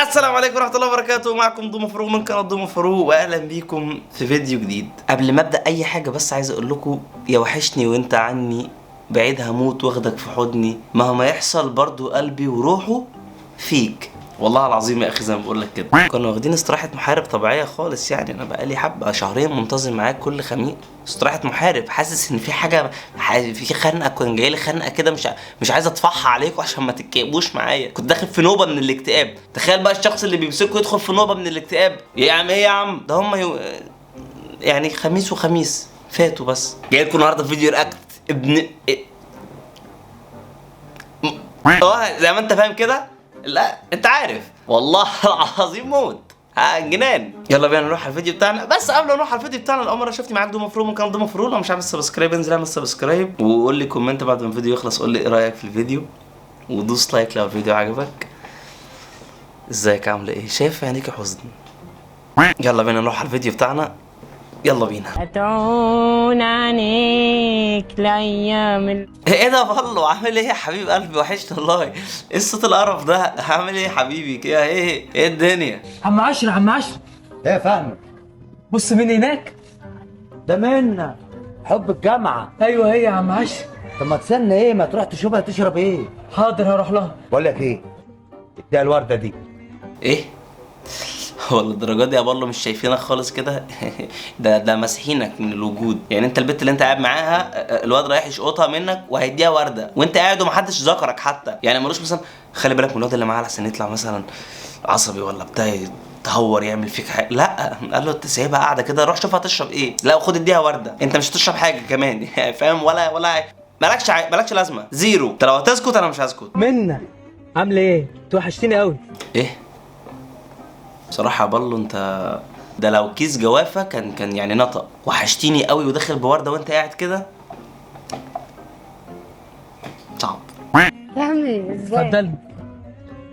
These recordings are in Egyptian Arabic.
السلام عليكم ورحمة الله وبركاته. معكم دوما فاروق من قناة دوما فاروق، واهلا بيكم في فيديو جديد. قبل ما ابدا اي حاجة بس عايز اقول لكم يا وحشني وانت عني بعيد، هموت واخدك في حضني، مهما يحصل برضو قلبي وروحه فيك. والله العظيم يا اخي زي ما بقول لك كده، كنا واخدين استراحة محارب طبيعية خالص. يعني انا بقالي حبه شهرين منتظم معاك كل خميس استراحة محارب، حاسس ان في حاجة، في خنقه، كان جاي لي خنقه كده مش عايز اطفحها عليكم عشان ما تتكئبوش معايا. كنت داخل في نوبه من الاكتئاب. تخيل بقى الشخص اللي بيمسكه يدخل في نوبه من الاكتئاب. يا عم ايه يا عم ده، هم يعني خميس وخميس فاتوا. بس جاي لكم النهارده فيديو react ابن زي ما انت فاهم كده، لا انت عارف والله العظيم موت جنان. يلا بينا نروح على الفيديو بتاعنا. بس قبل ما نروح على الفيديو بتاعنا، لو مرة شفتني معاك دوما فاروق من قناة دوما فاروق، لو مش عامل subscribe انزل اعمل subscribe، وقول لي comment بعد ما الفيديو يخلص، قول لي ايه رايك في الفيديو، ودوس like لو الفيديو عجبك. ازيك عامله ايه؟ شايف عينيك حزن. يلا بينا نروح على الفيديو بتاعنا، يلا بينا. أتعون عينيك لأيام. ايه ده بالله، عامل ايه يا حبيب قلبي؟ وحشني والله. ايه الصوت القرف ده؟ عامل ايه يا حبيبي كده؟ ايه الدنيا؟ عم عشري، عم عشري. ايه يا فهمي؟ بص مين هناك. ده منا حب الجامعة. ايوه هي يا عم عشري. طب ما تستنى ايه، ما تروح تشوفها تشرب ايه؟ حاضر هروح لها. بقول لك ايه، اديها الورده دي. ايه هو الدرجات دي يا بالله؟ مش شايفينك خالص كده. ده مسحينك من الوجود. يعني انت البت اللي انت قاعد معاها الواد رايح يشقطها منك وهيديها ورده، وانت قاعد ومحدش ذكرك حتى. يعني ملوش مثلا خلي بالك من الواد اللي معاها لحسن يطلع مثلا عصبي ولا بتاع يتهور يعمل فيك حاجة. لا، قال له انت سايبها قاعدة كده، روح شوفها تشرب ايه. لا خد اديها ورده، انت مش هتشرب حاجة كمان. فاهم؟ ولا مالكش لازمه، zero. انت لو هتسكت انا مش هسكت. منا عامله ايه؟ توحشتني قوي. ايه بصراحة يا بالو انت ده لو كيس جوافة كان يعني نطق. وحشتيني قوي وداخل بوردة وانت قاعد كده، صعب. فهمي ازاي؟ اتفضل.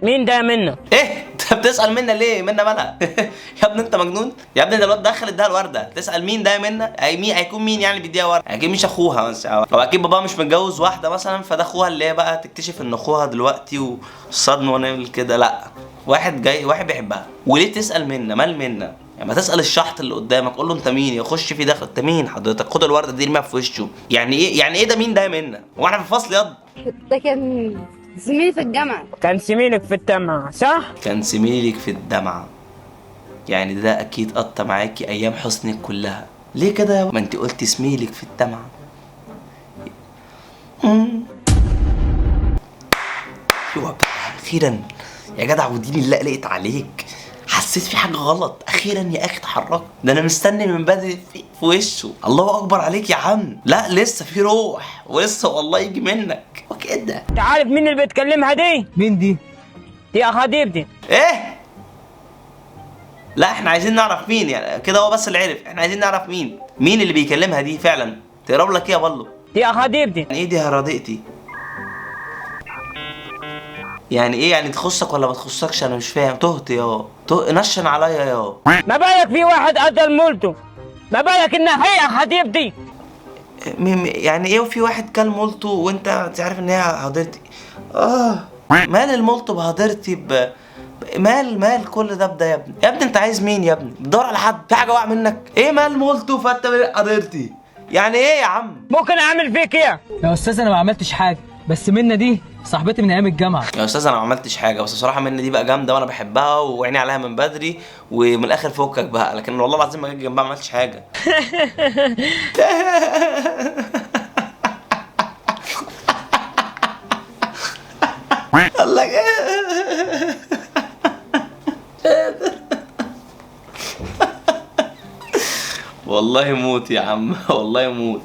مين ده منا؟ ايه انت بتسأل منا ليه؟ منا مالها؟ يا ابني انت مجنون يا ابني، ده الواد دخل اداها الوردة، تسأل مين ده منا؟ اي مين هيكون مين يعني بيديها وردة؟ اكيد مش اخوها مثلا، او اكيد باباها مش متجوز واحدة مثلا، فده اخوها اللي هي بقى تكتشف ان اخوها دلوقتي والصدمة ونعمل كده. لا، واحد جاي واحد بيحبها. وليه تسأل منا؟ مال منا؟ يعني ما تسأل الشحط اللي قدامك، قول له انت مين، يخش في داخل انت مين حضرتك، خد الورده دي ارميها في وشه. يعني ايه؟ يعني ايه ده مين ده منا؟ هو احنا في الفصل ياض؟ ده كان زميلي في الجامعة. كان زميلك في الجامعة صح؟ كان زميلك في الجامعة، يعني ده اكيد قطع معاكي ايام حزنك كلها. ليه كده يا ما انت قلتي زميلك في الجامعة؟ ايوه بقى اخيرا يا جدع، وديني اللي قلقت عليك، حسيت في حاجة غلط. اخيرا يا اخي اتحركت، ده انا مستني من بدري في وشه. الله اكبر عليك يا عم، لا لسه في روح ولسه والله يجي منك وكده. انت عارف مين اللي بيتكلمها دي؟ مين دي؟ دي خطيبتي. ايه؟ لا احنا عايزين نعرف مين، يعني كده هو بس اللي عرف، احنا عايزين نعرف مين اللي بيكلمها دي فعلا. تقرب لك ايه يا بالله؟ دي خطيبتي. يعني ايه دي هرادقتي؟ يعني ايه يعني تخصك ولا ما تخصكش؟ انا مش فاهم. تهت يا نشن عليا يا. ما بالك في واحد قتل مولته، ما بالك انها هي خطيبتي. يعني ايه وفي واحد كل مولته وانت عارف ان هي هدرتي؟ مال المولته بهدرتي مال كل ده بده يا ابني؟ يا ابني انت عايز مين يا ابني؟ بتدور على حد في حاجة واقعه منك؟ ايه مال مولته فانت هدرتي؟ يعني ايه يا عم؟ ممكن اعمل فيك ايه؟ يا استاذ انا ما عملتش حاجة، بس منا دي صاحبتي من ايام الجامعة. يا استاذ انا ما عملتش حاجة، بس بصراحة منى دي بقى جامدة وانا بحبها وعيني عليها من بدري، ومن الاخر فكك بقى، لكن والله العظيم ما جيت جنبها ما عملتش حاجة. الله والله موت يا عم، والله موت.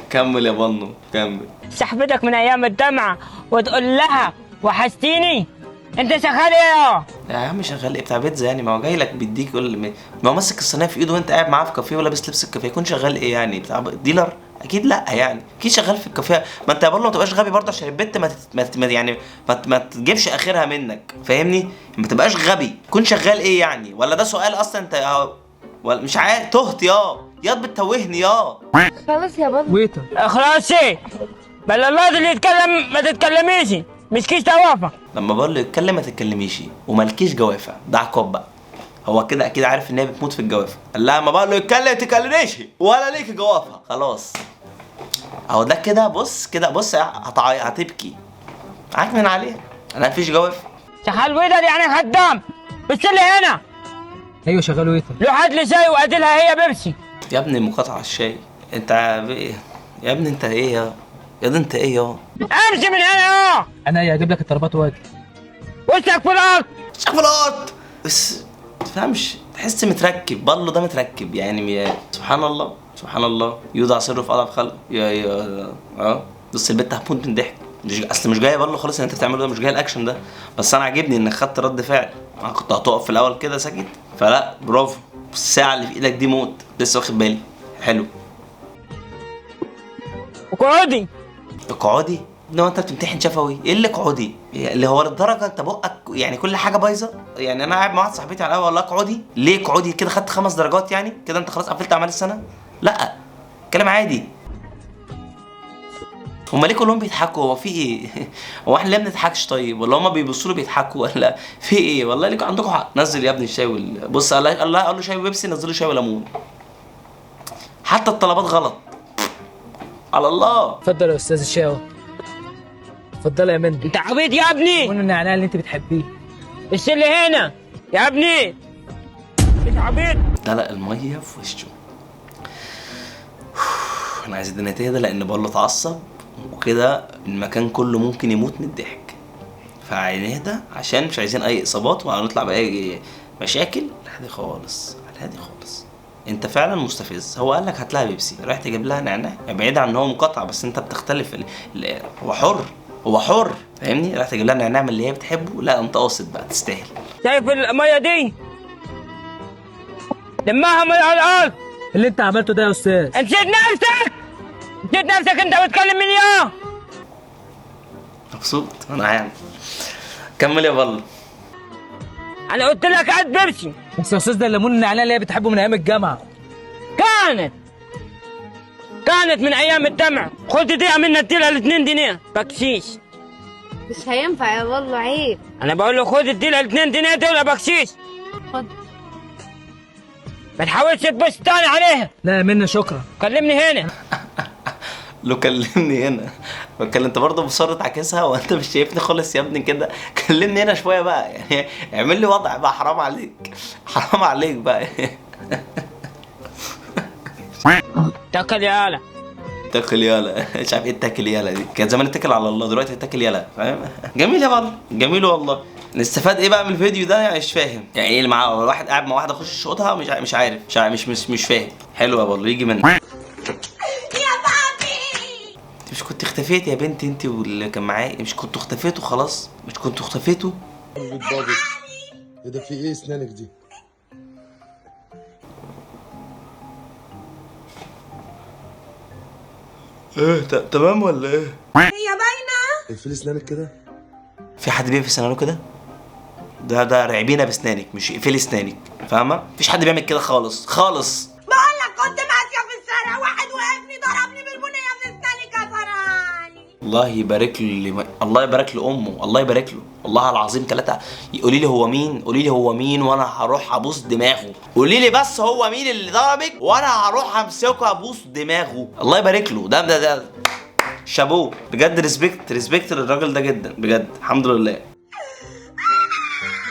كمل يا بنو كمل. صاحبتك من ايام الجامعة وتقول لها وحشتيني؟ انت شغال ايه؟ يا عم شغال ايه؟ بتاع بيتزا يعني؟ ما هو جاي لك بيديك، يقول ما هو ماسك الصينية في ايده وانت قاعد معاه في كافيه ولابس لبس الكافيه، يكون شغال ايه يعني؟ بتاع dealer؟ اكيد لا، يعني اكيد شغال في الكافيه. ما انت يا برضه ما تبقاش غبي برضه عشان البت ما تجيبش اخرها منك، فاهمني؟ ما تبقاش غبي، يكون شغال ايه يعني؟ ولا ده سؤال اصلا انت ولا مش عارف؟ تهت يا بتتوهني يا. خلاص يا بابا waiter. خلاص ايه؟ بل الله اللي يتكلم ما تتكلميش. مش كيس جوافه. لما بقول له يتكلم ما تتكلميش ومالكيش جوافه، ده عقاب بقى. هو كده اكيد عارف ان هي بتموت في الجوافه. قال لها ما بقول له يتكلم ما تتكلميش ولا ليك جوافه، خلاص. اهو ده كده، بص كده، بص هتبكي. عكنن عليها، انا مفيش جوافه. شغال waiter يعني خدام. بس اللي هنا. ايوه شغال waiter. لو هات لي شاي وادلها هي بيبسي. يا ابني مقاطعه الشاي، انت يا ابني انت ايه يا ابني انت ايه يا امشي من هنا. انا هجيب لك الطلبات واجي. وشك في الارض، وشك في الارض. بس ما تفهمش، تحس متركب بالله، ده متركب يعني. سبحان الله سبحان الله، يوضع سره في اضعف خلقه. يا بص البت هتموت من ضحك. مش اصل مش جاية بالله خالص اللي انت بتعمله ده، مش جاي الاكشن ده، بس انا عاجبني انك خدت رد فعل. انا كنت هتقف في الاول كده ساكت، فلا برافو. الساعة اللي في ايدك دي موت، لسه واخد بالي. حلو. اقعدي اقعدي. لو انت بتمتحن شفوي ايه اللي اقعدي؟ اللي هو للدرجة انت بقك يعني كل حاجة بايظة يعني. انا قاعد مع واحدة صاحبتي على القهوة، والله اقعدي ليه اقعدي كده؟ خدت 5 درجات يعني كده انت خلاص قفلت اعمال السنة؟ لا كلام عادي. هما ليه كلهم بيضحكوا؟ هو في ايه؟ هو احنا ليه ما بنضحكش طيب؟ ولا هما بيبصوا له بيضحكوا ولا في ايه؟ والله ليكوا عندكم حق. نزل يا ابني الشاي بص الله قال له شاي وبيبسي، نزل له شاي وليمون. حتى الطلبات غلط. على الله. اتفضل يا استاذ الشاي اهو. اتفضل يا مندي. انت عبيط يا ابني. قلنا النعناع اللي انت بتحبيه. ايش اللي هنا يا ابني؟ انت عبيط. دلق المية في وشه. انا عايز الدنيا تهدى لان بقول له اتعصب وكده المكان كله ممكن يموت من الضحك. فهنهدى عشان مش عايزين اي اصابات وهنطلع باي مشاكل. الهادي خالص، الهادي خالص. انت فعلا مستفز. هو قال لك هات لها بيبسي، رايح تجيب لها نعناع. بعيد عن ان هو مقاطعه، بس انت بتختلف. هو حر، هو حر، فاهمني؟ رايح تجيب لها نعناع من اللي هي بتحبه. لا انت قاصد بقى، تستاهل. شايف المية دي؟ لماها مية على الارض. اللي انت عملته ده يا استاذ. نسيت نفسك، نسيت نفسك. انت بتكلم مين يا؟ مبسوط انا عام. كمل يا بالله. انا قلت لك هات بيبسي. بس يا استاذ ده الليمون النعناع اللي هي بتحبه من ايام الجامعة. كانت من ايام الجامعة. خد دقيقة منها اديلها ال 2 جنيه بكشيش. مش هينفع يا والله، عيب. انا بقول له خد اديلها ال 2 جنيه دول بكشيش. خد. ما تحاولش تبص تاني عليها. لا يا منى شكرا. كلمني هنا. لو كلمني هنا بتكلم انت برضه مصر تعكسها وانت مش شايفني خالص يا ابني كده. كلمني هنا شوية بقى يعني، اعمل لي وضع بقى. حرام عليك، حرام عليك بقى. تاكل يالا، تاكل يالا. مش عارف ايه تاكل يالا دي. كان زمان اتكل على الله، دلوقتي اتكل يالا، فاهم؟ جميل يا بالله، جميل والله. نستفاد ايه بقى من الفيديو ده يعني؟ مش فاهم يعني ايه اللي معاه. واحد قاعد مع واحدة اخش شوطها، مش عارف، مش فاهم. حلو يا بالله، يجي منك. مش كنت اختفيت يا بنتي انت واللي كان معايا؟ مش كنتوا اختفيتوا خلاص؟ مش كنتوا اختفيتوا؟ ايه ده، في ايه اسنانك دي؟ ايه تمام ولا ايه؟ هي باينة. اقفلي اسنانك كده. في حد بيقفل اسنانه كده؟ ده رعبينا باسنانك، مش اقفلي اسنانك، فاهمه؟ مفيش حد بيعمل كده خالص خالص. بقول لك كنت ماشية في الشارع، واحد وقفني ضربني بالبنيه في اسناني كسراني. الله يبارك له، الله يبارك لامه، الله يبارك له، والله العظيم 3. قولي لي هو مين، قولي لي هو مين وانا هروح ابوس دماغه. قولي لي بس هو مين اللي ضربك وانا هروح امسكه ابوس دماغه. الله يبارك له، ده ده ده شابوه بجد. respect، respect للراجل ده جدا بجد، الحمد لله.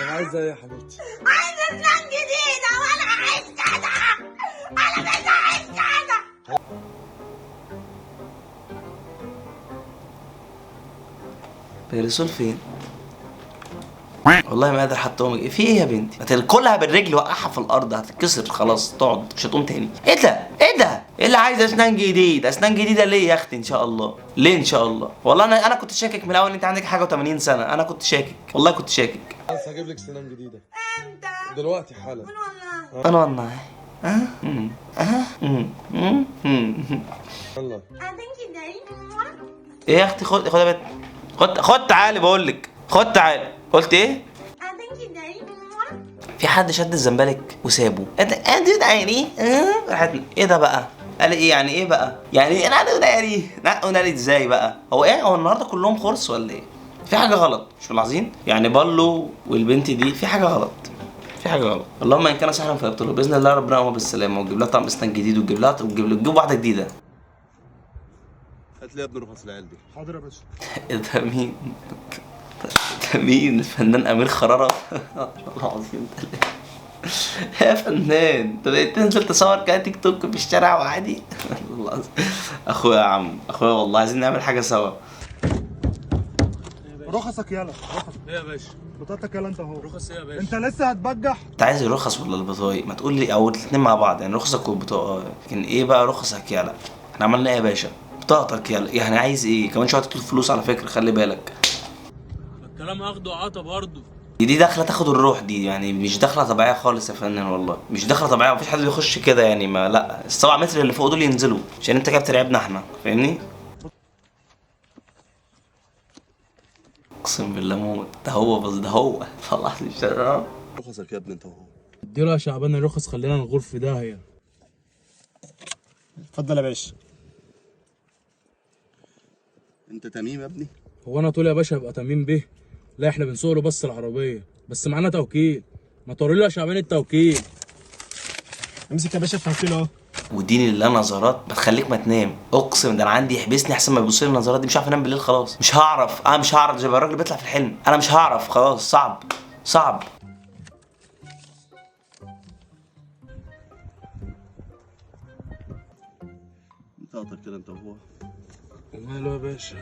طب عايزه ايه يا حبيبتي؟ عايزه اسنان جديدة وانا عايز كده، انا مش عايز كده. بيرسول فين؟ والله ما قادر احطهم. في ايه يا بنتي؟ هتاكلها بالرجل وقعها في الارض هتتكسر خلاص، تقعد مش هتقوم تاني. ايه ده؟ ايه ده؟ ايه اللي عايز اسنان جديد؟ اسنان جديدة ليه يا اختي ان شاء الله؟ ليه ان شاء الله؟ والله انا كنت شاكك من الاول ان انت عندك حاجة و80 سنة، انا كنت شاكك، والله كنت شاكك. بس هجيب لك سنان جديدة. امتى؟ دلوقتي حالا. والله انا والله. يلا. ايه يا اختي؟ خد خد يا بنت، خد خد تعالي بقول لك، خد تعالي. قلت ايه؟ في حد شد الزمبلك وسابه. انت عيني راحت. ايه ده بقى؟ قال ايه يعني؟ ايه بقى؟ يعني ايه نقوا ناري؟ نقوا ناري ازاي بقى؟ هو ايه؟ هو النهارده كلهم خرس ولا ايه؟ في حاجة غلط، مش ملاحظين؟ يعني بالو والبنت دي في حاجة غلط، في حاجة غلط. اللهم ان كان سحرا فيبطله، باذن الله ربنا يقومها بالسلامة وتجيب لها طقم اسنان جديد، وتجيب لها وتجيب واحدة جديدة. هات لي يا ابني رخص العيال دي. حاضر يا باشا. ده مين؟ ده مين؟ الفنان امير خراره. والله العظيم يا فنان، انت بقيت تنزل تصور كده تيك توك في الشارع وعادي. والله العظيم اخويا يا عم، اخويا والله عايزين نعمل حاجة سوا. رخصك يلا، رخصك ايه يا باشا؟ بطاقتك يلا انت اهو. رخص ايه يا باشا؟ انت لسه هتبجح؟ انت عايز الرخص ولا البطايق؟ ما تقول لي، او الاثنين مع بعض يعني، رخصك والبطاقه. لكن ايه بقى رخصك يلا؟ احنا عملنا ايه يا باشا؟ بطاقتك يلا، يعني عايز ايه؟ كمان شوية تطلب فلوس على فكرة، خلي بالك. الكلام اخده وعطا برضه. دي داخله تاخد الروح دي، يعني مش داخله طبيعية خالص يا فنان، والله مش داخله طبيعية، مفيش حد بيخش كده يعني. ما لا ال7 متر اللي فوق دول ينزلوا، عشان انت كده بترعبنا احنا، فاهمني؟ اقسم بالله موت، ده هو بس، ده هو طلعت الشراب. رخصك يا ابني انت اهو. اديله يا شعبان الرخص، خلينا نغور في داهية. اتفضل يا باشا. انت تميم يا ابني؟ هو انا طول يا باشا ابقى تميم بيه؟ لا احنا بنسوق له بس العربية، بس معانا توكيل. ما توري له يا شعبان التوكيل. امسك يا باشا التوكيل اهو. وديني اللي نظرات بتخليك ما تنام، اقسم ده انا عندي يحبسني احسن ما يبص لي النظرات دي، مش عارف انام بالليل خلاص، مش هعرف، انا مش هعرف، زي ما الراجل بيطلع في الحلم، انا مش هعرف خلاص، صعب صعب. بطاقتك كده انت وهو. وماله يا باشا؟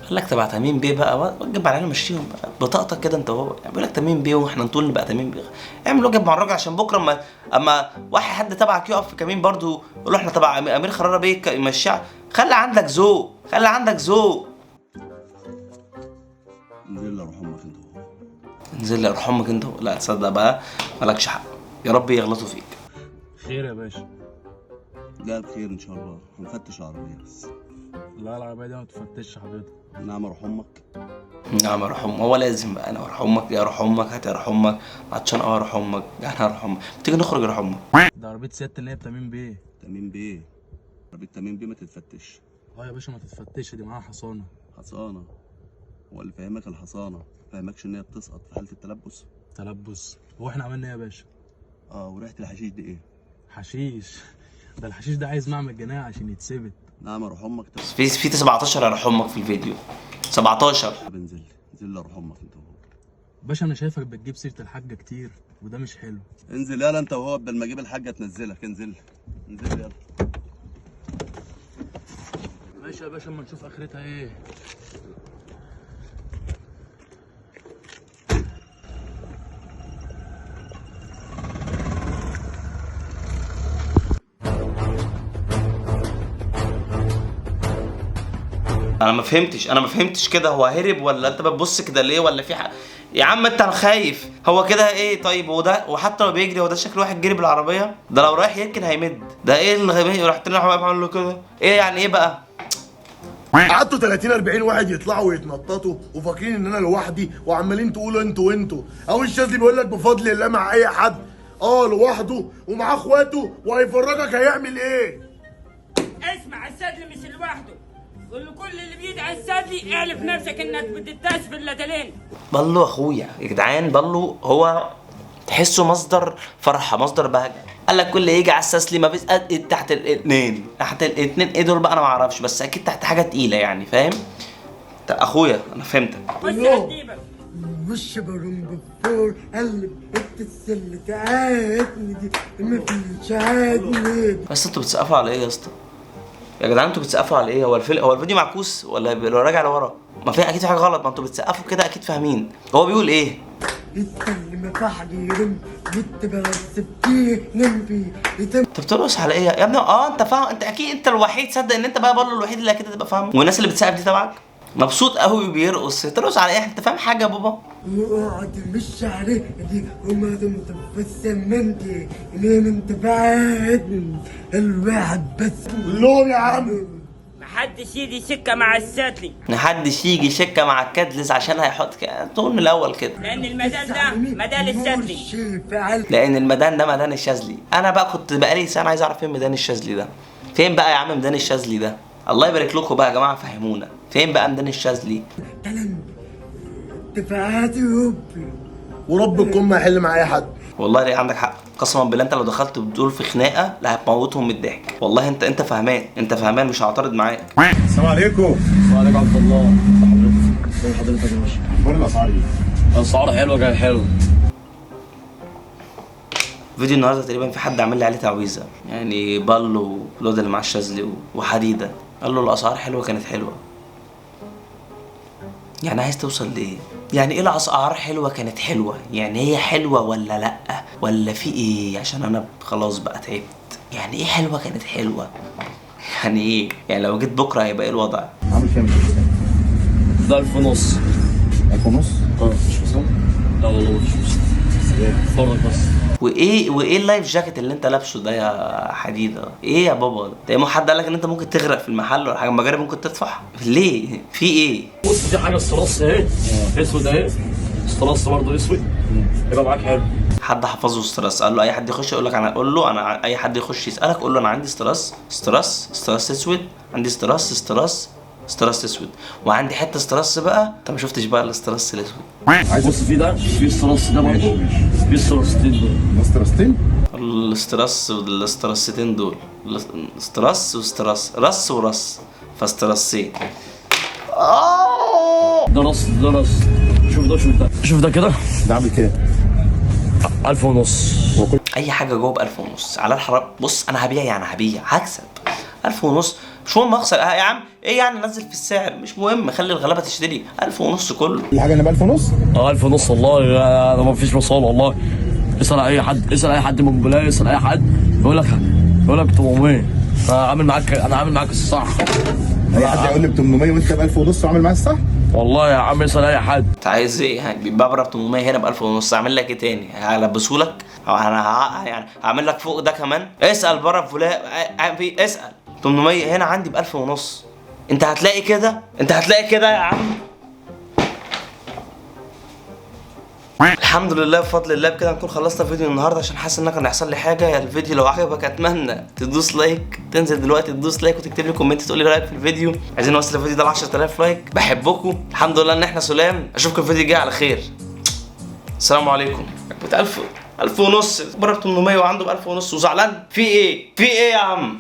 قال لك تبع تميم بيه بقى، وجب علينا مشيهم بقى، بطاقتك كده انت وهو، يعني بيقول لك تميم بيه واحنا نطول نبقى تميم بيه. اعمل وجب مع الراجل عشان بكره اما واحد حد تبعك يقف في كمين برضه يقول له احنا تبع امير خراره بيه يمشيها. خلي عندك ذوق، خلي عندك ذوق. انزل لي اروح امك انت وهو. انزل لي اروح امك انت وهو. لا تصدق بقى مالكش حق، يا رب يغلطوا فيك. خير يا باشا؟ لا بخير ان شاء الله، هنفتش العربية بس. لا العربية دي ما تفتشش حضرتك. نعم اروح امك. نعم اروح امك، هو لازم بقى انا اروح امك، يا اروح امك، هات اروح امك، عطشان قوي اروح امك، انا اروح امك، تيجي نخرج اروح امك. ده عربية سيادة النائب تميم بيه. تميم بيه؟ عربية تميم بيه ما تتفتش. اه يا باشا ما تتفتش، دي معاها حصانه. حصانه؟ هو اللي فاهمك الحصانة، ما فاهمكش ان هي بتسقط في حاله التلبس. تلبس؟ هو احنا عملنا ايه يا باشا؟ اه وريحه الحشيش دي ايه؟ حشيش؟ ده الحشيش ده عايز معمل جناية عشان يتثبت. نعم اروح امك. في 17 اروح امك في الفيديو، 17. انزل انزل اروح امك انت وهو. باشا انا شايفك بتجيب سيره الحاجة كتير وده مش حلو. انزل يلا انت وهو، بدل ما اجيب الحاجة تنزلك. انزل انزل يلا. ماشي يا باشا اما نشوف اخرتها ايه. انا ما فهمتش، انا ما فهمتش كده، هو هرب ولا انت بتبص كده ليه ولا في حاجة؟ يا عم انت خايف هو كده ايه؟ طيب هو ده، وحتى لو بيجري هو ده شكل واحد جري بالعربية؟ ده لو رايح يمكن هيمد. ده ايه اللي رحت لنا عامل له كده؟ ايه يعني ايه بقى؟ قعدتوا 30 40 واحد يطلعوا ويتنططوا وفاكرين ان انا لوحدي، وعمالين تقولوا انتوا انتوا. او الشاذلي بيقول لك بفضل الله مع اي حد، لوحده ومعاه اخواته وهيفرجك هيعمل ايه. اسمع، السدل مش لوحده، كل اللي بيدعي السدلي اعلف نفسك انك بتتاس في اللتلين. بالو اخويا يا جدعان، بالو هو تحسه مصدر فرحه، مصدر بهجة. قال لك كل اللي يجي على السسلي ما فيش تحت الاثنين، تحت الاثنين ايه دول بقى انا ما اعرفش، بس اكيد تحت حاجة تقيلة يعني، فاهم؟ اخويا انا فهمتك. وش برمبور قلب السلة تعاتني دي ما فيش عادني. بس انتوا بتسقفوا على ايه يا اسطى؟ يا جدعان انتوا بتسقفوا على ايه؟ هو الفيديو معكوس ولا راجع لورا؟ ما في اكيد في حاجة غلط، ما انتوا بتسقفوا كده اكيد فاهمين هو بيقول ايه. انت بترقص على ايه يا ابني؟ انت فاهم، انت اكيد انت الوحيد، صدق ان انت بقى برضه الوحيد اللي اكيد هتبقى فاهمه، والناس اللي بتسقف دي تبعك مبسوط قوي وبيرقص. ترقص على ايه؟ انت فاهم حاجة يا بابا؟ وقعد مش عليه دي وما دمت بس منتي ليه انت بعد الواحد بس لهم يا عم. محدش يجي سكة مع الساتلي، محدش يجي شكه مع الكادلس عشان هيحط طول من الاول كده، لان المدان ده مدان الشاذلي، لان المدان ده مدان الشاذلي. انا بقى كنت بقالي سنة عايز اعرف فين ميدان الشاذلي ده، فين بقى يا عم ميدان الشاذلي ده؟ الله يبارك لكم بقى يا جماعة، فهمونا فين بقى ميدان الشاذلي. انتفاعاتي ربي. ورب الكون ما يحل مع اي حد. والله ليه عندك حق، قسما بالله انت لو دخلت بدول في خناقه لا هتموتهم من الضحك. والله انت فهمان، انت فهمان، مش هعترض معاك. السلام عليكم. وعليكم عبد الله. حضرتك حضرتك يا باشا، اخبار الاسعار ايه؟ الاسعار حلوة، جاي حلو. فيديو النهارده تقريبا في حد عامل لي عليه تعويذه، يعني بالو والواد اللي معاه الشاذلي وحديده، قال له الاسعار حلوة كانت حلوة. يعني عايز توصل لايه؟ يعني ايه الاسعار حلوة كانت حلوة؟ يعني هي حلوة ولا لا؟ ولا في ايه؟ عشان انا خلاص بقى تعبت. يعني ايه حلوة كانت حلوة؟ يعني ايه؟ يعني لو جيت بكره هيبقى ايه الوضع؟ عامل كام؟ ده 1500. 1500؟ اه مش فصل؟ لا والله مش فصل. اتفرج بس. وايه ال life jacket اللي انت لابسه ده يا حديده؟ ايه يا بابا ده؟ ده حد قال لك ان انت ممكن تغرق في المحل ولا حاجة؟ المجاري ممكن تطفح؟ ليه؟ في ايه؟ بص دي حاجة استراس اهي، اسود اهي، استراس برضه اسود، يبقى معاك حلو. حد حفظه استراس، قال له اي حد يخش يقول لك انا، قول له انا، اي حد يخش يسالك قول له انا عندي استراس استراس استراس اسود، عندي استراس استراس استراس اسود، وعندي حتة استراس بقى. انت ما شفتش بقى الاستراس الاسود؟ بص في ده، في استراس ده برضه، في استراستين دول. استراستين؟ الاستراس والاستراستين دول، استراس واستراس، رس ورس، فاستراسين. ده رص، ده رص. شوف ده، شوف ده، شوف ده كده. ده عامل كام؟ 1500. اي حاجة جوه ب 1500 على الحرام. بص انا هبيع، يعني هبيع، هكسب 1500، مش مهم اخسر يا عم. ايه يعني نزل في السعر، مش مهم، خلي الغلابة تشتري. 1500 كله. الحاجة انا ب 1500؟ اه 1500 والله. انا ما فيش وصال والله. اسال اي حد، اسال اي حد من بولاق، اسال اي حد يقول لك، يقول لك 800. انا عامل معاك، انا عامل معاك الصح. اي حد يقول لي ب 800 وانت ب 1500 وعامل معايا الصح؟ والله يا عم اسال اي حد. انت عايز ايه يعني؟ بيتباع بره ب 800 هنا ب 1500، اعمل لك ايه تاني؟ هلبسهولك؟ او انا يعني هعمل لك فوق ده كمان؟ اسال بره في بولاق، اسال 800 هنا عندي ب 1500. انت هتلاقي كده، انت هتلاقي كده يا عم. الحمد لله بفضل الله بكده نكون خلصنا فيديو النهارده، عشان حاسس ان كان هيحصل لي حاجة. يا الفيديو لو عجبك اتمنى تدوس like، تنزل دلوقتي تدوس like وتكتب لي comment تقول لي رايك في الفيديو. عايزين نوصل الفيديو ده ل 10000 like. بحبكم، الحمد لله ان احنا سلام. اشوفكم الفيديو الجاي على خير. السلام عليكم. 1000 1500 بره ب 800 وعنده ب 1500 وزعلان في ايه؟ في ايه يا عم؟